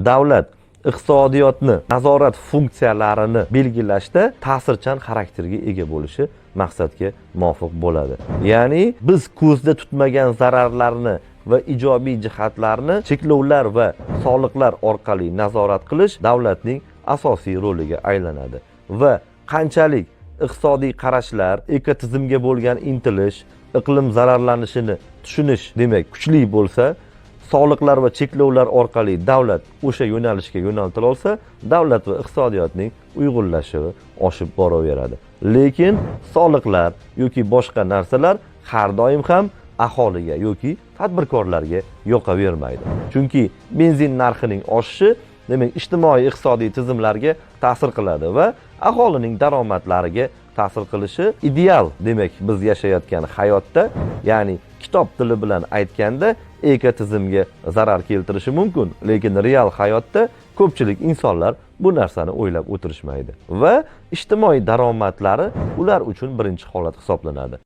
Davlat iqtisodiyotni nazorat funksiyalarini belgilashda ta'sirchan xarakterga ega bo'lishi maqsadga muvofiq bo'ladi. Ya'ni biz ko'zda tutmagan zararlarni va ijobiy jihatlarni cheklovlar va soliqlar orqali nazorat qilish davlatning asosiy roliga aylanadi. Va qanchalik iqtisodiy qarashlar, ekotizimga bo'lgan intilish, iqlim zararlanishini tushunish demak kuchli bo'lsa, soliqlar va cheklovlar orqali davlat o'sha yo'nalishga yo'naltira olsa, davlat va iqtisodiyotning uyg'unlashuvi oshib boraveradi. Lekin soliqlar yoki boshqa narsalar har doim ham aholiga yoki tadbirkorlarga yoqavermaydi. Chunki benzin narxining oshishi demak ijtimoiy iqtisodiy tizimlarga ta'sir qiladi va aholining daromadlariga ta'sir qilishi ideal demak biz yashayotgan hayotda, ya'ni kitob tili bilan aytganda ekotizimga zarar keltirishi mumkin, lekin real hayotda ko'pchilik insonlar bu narsani o'ylab o'tirishmaydi va ijtimoiy daromadlari ular uchun birinchi holat hisoblanadi.